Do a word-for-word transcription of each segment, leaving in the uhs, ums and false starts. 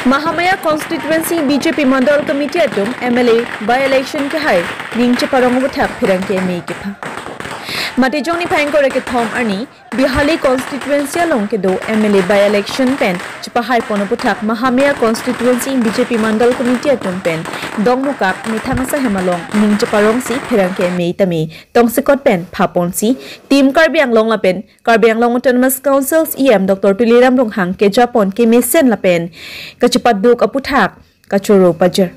Mahamaya Constituency B J P Mandal Committee atum M L A by-election kehai ning cheparong aputhak pherangke mei kepha. Matijong niphai ingkoi ra kethom arni Bihali Constituency along kedo M L A by-election pen chepahai pon aputhak Mahamaya Constituency B J P Mandal Committee atum pen Dongmukak methang asai hem along ning cheparongsi pherangke mei tame tongsekot pen pha ponsi Team Karbi Anglong lapen Karbi Anglong Autonomous Council E M Doctor Tuliram Ronghang kejapon kemesen lapen kachepaduk aputhak kachoro pajir.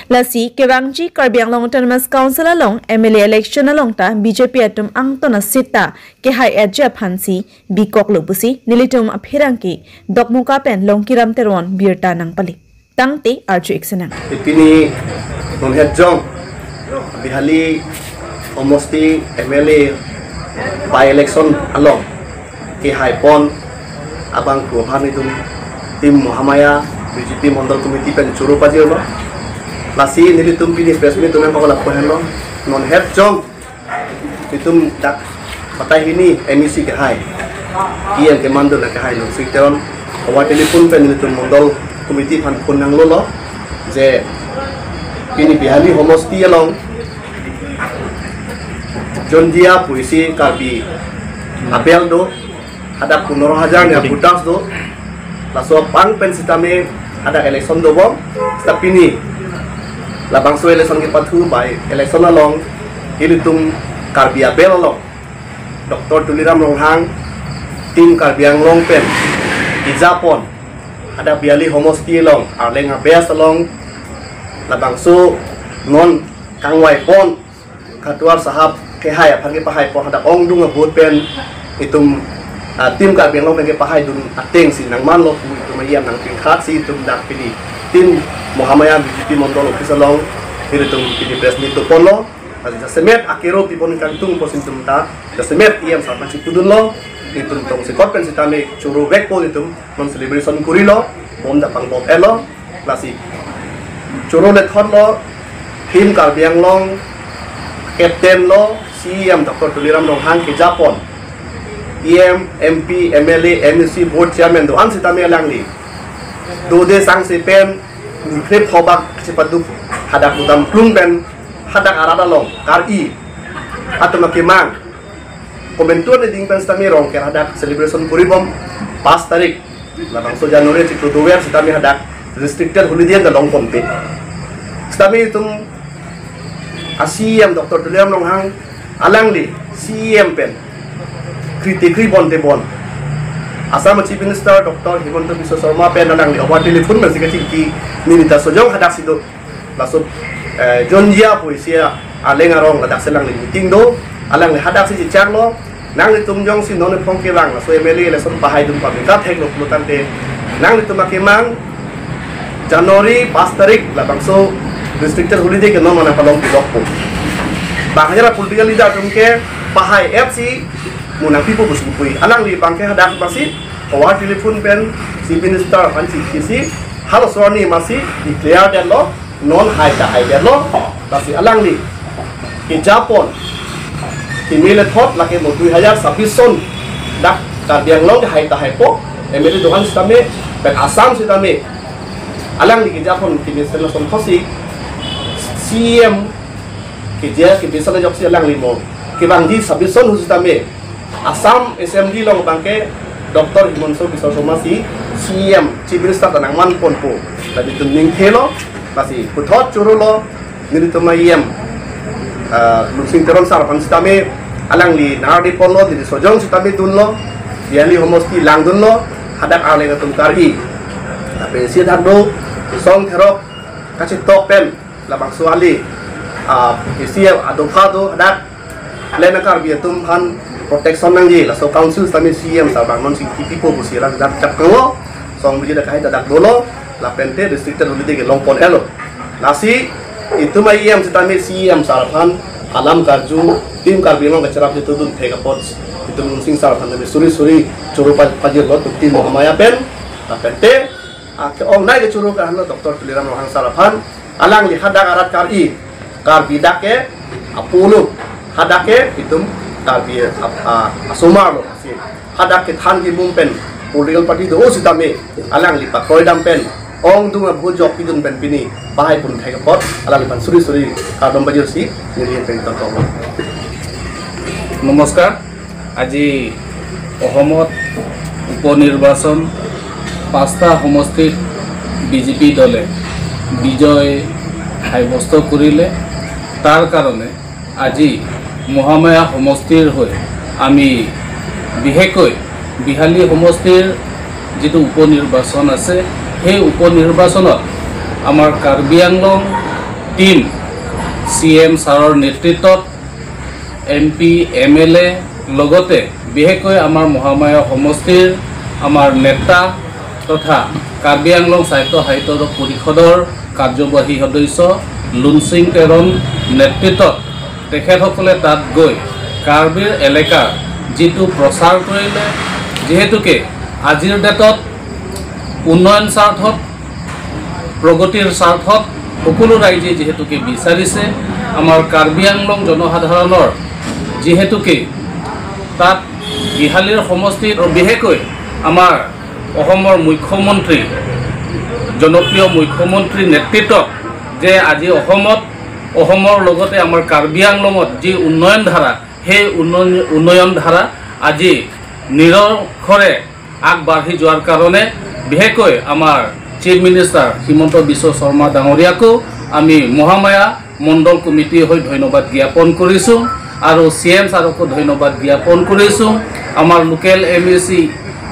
Lasi kevangji Karbi Anglong Autonomous Council along M L A election along ta B J P atum angton a-seat ta kehai-etji aphansi bikoklo pusi nelitum apherangke Dokmoka pen Longkiram Teron birta nangpale. Tangte arju-ik sinang. Pini non het jong Bihali Homosti M L A by-election along kehai pon abangphu aphan itum Team Mahamaya B J P Mandal Committee pen choro pajirlo. Lasi nelitum pini press meet atum nangkok lapu henlo. Non het jong itum dak batai hini M E C kehai, E M kemandun kehai Lunsing Teron over telephone pen itum Mandal Committee aphan phone nanglolo je pini Bihali Homosti along Jonjia puisi Karbi abel do, hadak punoro hajar ni a-voters do. Laso apang pen sitame hadak election dobom. Seta pini labangso election kepathu by-election along ilitum Karbi abel along Doctor Tuliram Ronghang Team Karbi Anglong pen kejapon hadak Bihali Homosti along Arleng a-base along labangso non kangvai pon Khatwar Sahab kehai aphan kepahai pon hadak ongdung a-vote pen itum, ah, Team Karbi Anglong pen kepahaidun atengsi nangmanlo pu itum E M nangpingkhatsi itum dak pini Team Mahamaya B J P Mandal office along ilitum pini press meet doponlo. Lasi jasemet akero pipon kangtung pusi itum ta jasemet E M sar aphansi pudunlo. Itum tongsekot pen sitame choro vekpo itum non celebration korilo, bom ta pangbom-etlo. Lasi choro lethotlo, Team Karbi Anglong captain lo C E M Doctor Tuliram Ronghang kejapon E M, M P, M L A, M A C, board chairman do-an sitame alangli dode sangse pen niphre phobak chepaduk hadak udam plung pen hadak arat along Karbi atum akemang komantu ading pen sitame Rongker hadak celebration koribom pas tarik labangso January chiklo dover sitame hadak restricted holiday ta longponpe. Sitame itum a-C E M Doctor Tuliram Ronghang alangli C E M pen kriti kri bon te bon Assam Chief Minister Doctor Himanta Biswa Sarma pen alangli over telephone pensi kachingki neli ta sojong hadaksi do. Laso, eh, Jonjia puisi Arleng arong ladaksi alangli meeting do, alangli hadaksi chechaklo, nanglitum jongsi non iphong kevang laso M L A election pahaidun pame katheklo pulo tangte, nanglitum akemang January pas tarik labangso restricted holiday ke non mana palong pilokpo. Bang hajar political leader atum ke pahai-etsi mo nangpipo pusi pui. Alangli bangke hadak masi over telephone pen Chief Minister aphan chikisi halaso arni masi declare detlo, non hai ta haidetlo, lasi alangli kejapon keme lethot lake mo dui hajar sabis son dak Karbi Anglong ke hai ta haipo, M L A do-an sitame, pen Assam sitame, alangli kejapon keme sel son khosi C E M keje kebisa ajoksi alangli mo kevangji sabis son hu sitame, Assam Assembly along bangke Doctor Himanta Biswa Sarma si C E M, Chief Minister ta nangmanponpo, laditum ningthelo, lasi puthot chorolo, nelitum E M, ah, Lunsing Teron sar aphan sitame alangli nangdiponlo, neli sojong sitame dunlo, Bihali Homosti langdunlo, hadak Arleng atum Karbi. Tapi si dak do, song therok, kachetok pen, labangso ali, ah, isi adopha do hadak, lena Karbi atum aphan protection nangji, laso council sitame C E M sar bang non chingkipipo pusi rak dak chapkanglo, song biji dak kahai dak dolo, lapente restricted holiday ke longpon-etlo. Lasi, itum E M sitame C E M sar aphan alam karju, Team Karbi Anglong kacherap jitu dun thek apot, itum Lunsing sar aphan suri suri choro pa-, pajirlo, itum Team Mahamaya pen, lapente, ah, ke-ongnei kechoro ke-anlo Doctor Tuliram Ronghang sar aphan, alangli hadak arat Karbi, Karbi dak ke apolo, hadak ke itum Karbi ap-, ah, asomar lo si. Hadak kethan kemum pen political party do sitame, alangli pakroidam pen, Ongdung abhu jok pidun pen pini bahai pun thek apot alangliphan suri suri kardom pajirsi neli pen tonton. নমস্কাৰ। আজি অসমত উপ নিৰ্বাচন, পাঁচটা সমষ্টিত বিজেপি দলে বিজয় সাব্যস্ত কৰিলে। তাৰ কাৰণে আজি মহামায়া সমষ্টিৰ হৈ আমি বিশেষকৈ বিহালী সমষ্টিৰ যিটো উপ নিৰ্বাচন আছে, সেই উপ নিৰ্বাচনত আমাৰ কাৰ্বি আংলং টিম চি এম ছাৰৰ নেতৃত্বত এম পি, এম এল এ লগতে বিশেষকৈ আমাৰ মহামায়া সমষ্টিৰ আমাৰ নেতা তথা কাৰ্বি আংলং স্বায়ত্তশাসিত পৰিষদৰ কাৰ্যবাহী সদস্য লুনচিং তেৰণ নেতৃত্বত তেখেতসকলে তাত গৈ কাৰ্বিৰ এলেকাৰ যিটো প্ৰচাৰ কৰিলে, যিহেতুকে আজিৰ ডেটত উন্নয়ন স্বাৰ্থত, প্ৰগতিৰ স্বাৰ্থত সকলো ৰাইজে যিহেতুকে বিচাৰিছে, আমাৰ কাৰ্বি আংলং জনসাধাৰণৰ যিহেতুকে তাত বিহালীৰ সমষ্টিত আৰু বিশেষকৈ আমাৰ অসমৰ মুখ্যমন্ত্ৰী, জনপ্ৰিয় মুখ্যমন্ত্ৰীৰ নেতৃত্বত যে আজি অসমত, অসমৰ লগতে আমাৰ কাৰ্বি আংলঙত যি উন্নয়ন ধাৰা, সেই উন্নয়ন, উন্নয়ন ধাৰা আজি নিৰক্ষৰে আগবাঢ়ি যোৱাৰ কাৰণে বিশেষকৈ আমাৰ চিফ মিনিষ্টাৰ হিমন্ত বিশ্ব শৰ্মা ডাঙৰীয়াকো আমি মহামায়া মণ্ডল কমিটিৰ হৈ ধন্যবাদ জ্ঞাপন কৰিছোঁ আৰু চি এম ছাৰকো ধন্যবাদ জ্ঞাপন কৰিছোঁ। আমাৰ লোকেল এম এ চি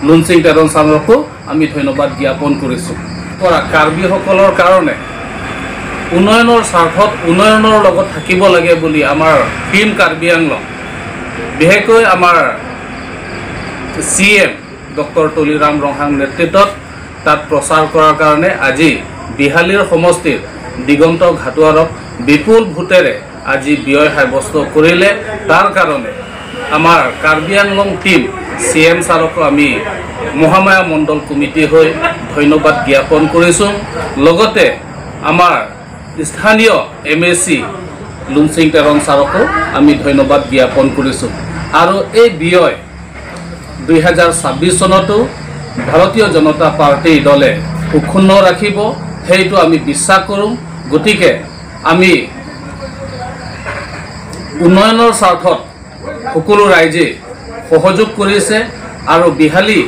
লুনচিং তেৰণ ছাৰকো আমি ধন্যবাদ জ্ঞাপন কৰিছোঁ। পৰা কাৰ্বিসকলৰ কাৰণে উন্নয়নৰ স্বাৰ্থত উন্নয়নৰ লগত থাকিব লাগে বুলি আমাৰ টিম কাৰ্বি আংলং, বিশেষকৈ আমাৰ চি এম ডক্টৰ তুলিৰাম ৰংহাং নেতৃত্বত তাত প্ৰচাৰ কৰাৰ কাৰণে আজি বিহালীৰ সমষ্টিৰ দিগন্ত ঘাটুৱাৰক বিপুল ভোটেৰে আজি বিজয় সাব্যস্ত কৰিলে। তাৰ কাৰণে আমাৰ কাৰ্বি আংলং টিম চি এম ছাৰকো আমি মহামায়া মণ্ডল কমিটিৰ হৈ ধন্যবাদ জ্ঞাপন কৰিছোঁ। লগতে আমাৰ স্থানীয় এম এ চি লুনচিং তেৰণ ছাৰকো আমি ধন্যবাদ জ্ঞাপন কৰিছোঁ। আৰু এই বিজয় দুই হাজাৰ ছাব্বিছ চনতো ভাৰতীয় জনতা পাৰ্টীৰ দলে অক্ষুণ্ণ ৰাখিব, সেইটো আমি বিশ্বাস কৰোঁ। গতিকে আমি উন্নয়নৰ স্বাৰ্থত সকলো ৰাইজে সহযোগ কৰিছে আৰু বিহালী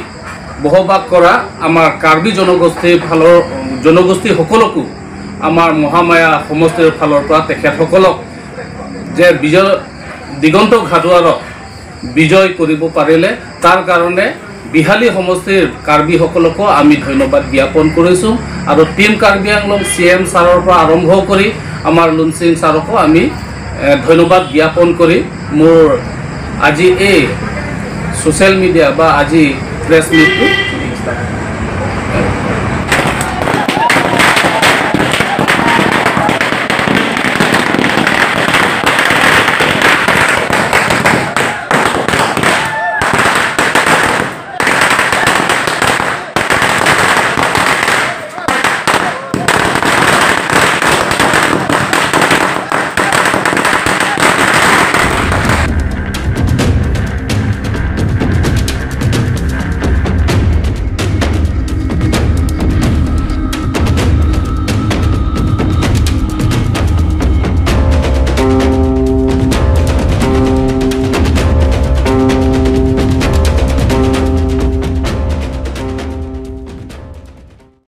বসবাস কৰা আমাৰ কাৰ্বি জনগোষ্ঠীৰ ফালৰ, জনগোষ্ঠীসকলকো আমাৰ মহামায়া সমষ্টিৰ ফালৰ পৰা তেখেতসকলক যে বিজয় দিগন্ত ঘাটুৱাৰক বিজয় কৰিব পাৰিলে, তাৰ কাৰণে বিহালী সমষ্টিৰ কাৰ্বিসকলকো আমি ধন্যবাদ জ্ঞাপন কৰিছোঁ। আৰু টিম কাৰ্বি আংলং চি এম ছাৰৰ পৰা আৰম্ভ কৰি আমাৰ লুনচিং ছাৰকো আমি, এ, ধন্যবাদ জ্ঞাপন কৰি মোৰ আজি এই ছ'চিয়েল মিডিয়া বা আজি প্ৰেছ মিটটো